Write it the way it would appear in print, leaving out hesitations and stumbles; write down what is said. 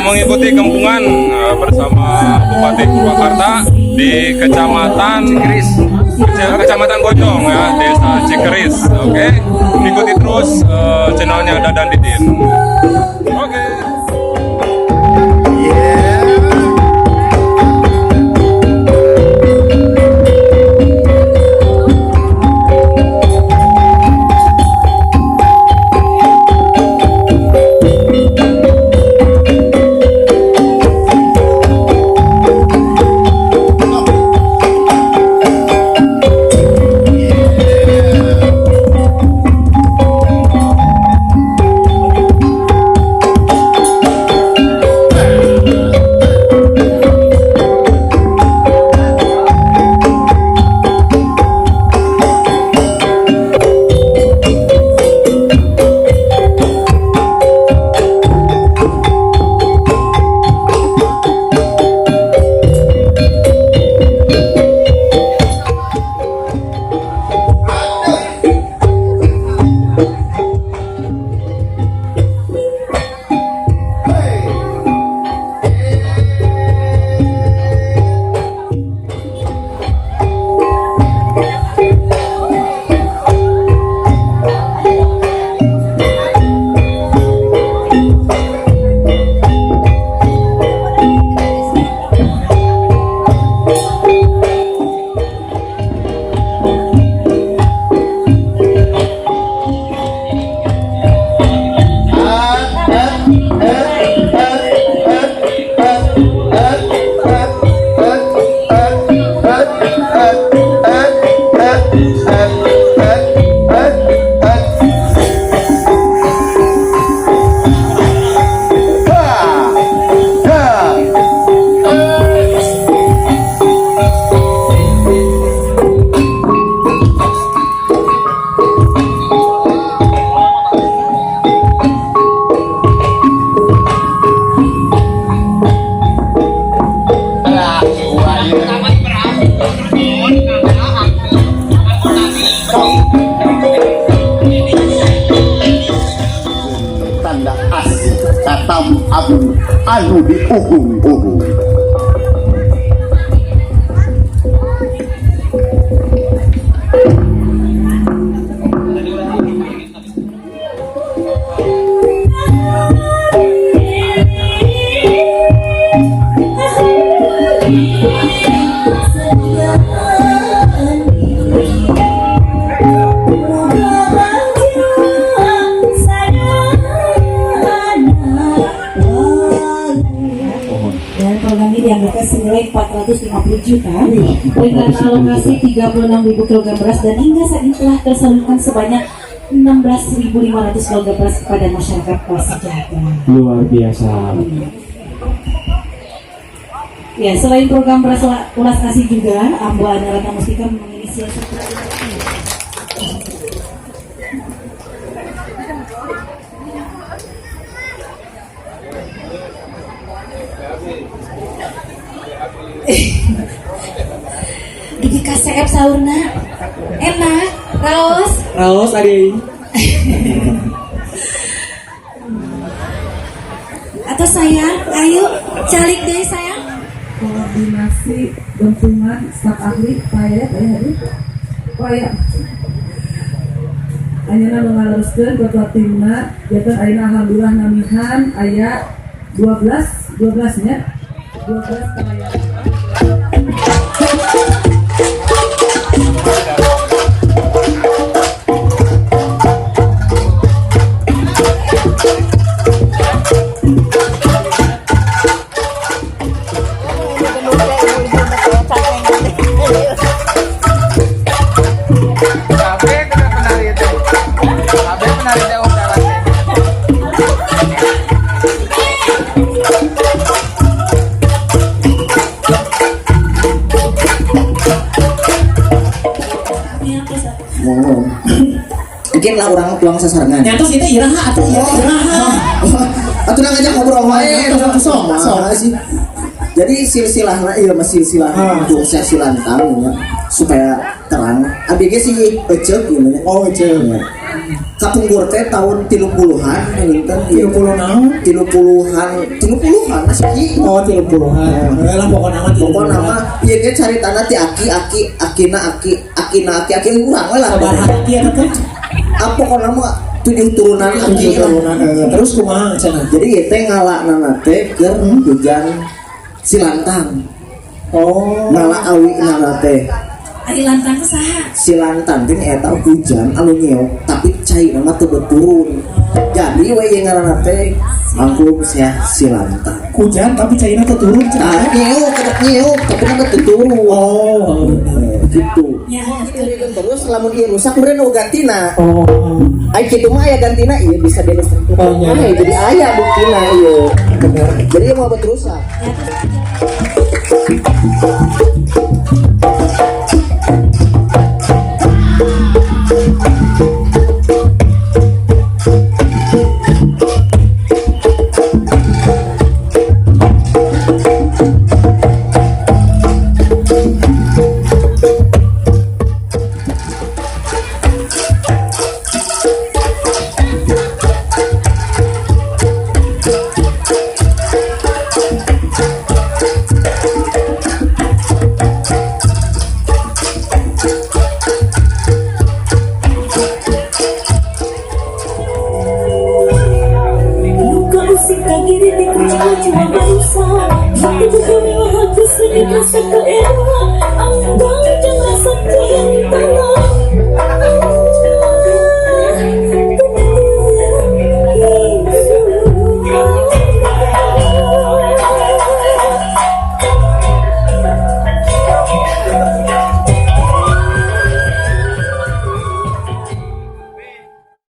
mengikuti kempungan bersama Bupati Purwakarta di Kecamatan Cikeris, Kecamatan Bojong ya, Desa Cikeris. Oke, ikuti terus channelnya Dadan Didin. Oke. Tanda asih katam agung anu diugung-ugung. Dan program ini dianggarkan senilai 450 juta dengan alokasi 36.000 kg beras dan hingga saat ini telah tersalurkan sebanyak 16.500 kg beras kepada masyarakat kelas sejahtera. Luar biasa. Ya, selain program beras ulas asih juga, Ambo Anarata Mustika menginisiasi Dugi KCF saurna enak raos Raos ade. Atau sayang, ayo calik deh sayang. Koordinasi Gempungan staf ahli Pak Yayat aya hadir? Oh aya. Ayeuna nu ngaleruskeun ketua timna janten ayeuna alhamdulillah namihan aya 12 nya. 12 pelayan. Mungkin lah orang tuang sasarengan. Nyantos kita iraha atuh iraha. Atuh nang ngajak ngobrol wae. Sok sok sih. Jadi silsilahna ieu mah silsilah Bung Silantang ya, supaya terang. Abi ge si Eceuk ieu mah. Oh, Eceuk. Ya. Kapungkur teh tahun 30-an panginten. 30 naon? 30-an, 30-an masih ki. Oh, 30-an. Heeh lah, pokokna mah Pokokna mah ieu ge caritana ti aki aki akina aki akina aki aki urang we lah. Sabaraha aki eta teh? Ah, pokokna mah tujuh turunan aki Tujuh lah. turunan. Terus kumaha cenah? Jadi ieu teh ngalana teh keur hujan silantang. Oh. Ngala awi nana teh. Ari lantang teh saha? Silantang teh eta hujan anu nyeok tapi cai nama teu turun. Jadi we ieu ngaranna teh angklung sia silantang. Hujan tapi caina teu turun cenah. Ah, nyeok, tetep nyeok, tapi nama teu turun. Oh. Gitu. Ya. Terus lamun ieu rusak meureun nu gantina. Oh. Ai kitu mah aya gantina ieu bisa dilestarikan. Oh, iya. Aya, jadi aya buktina ieu. Bener. Jadi ieu mau rusak. Luka usik kagiri di kucing jiwa bangsa. Itu kami aku sedih rasa keewa.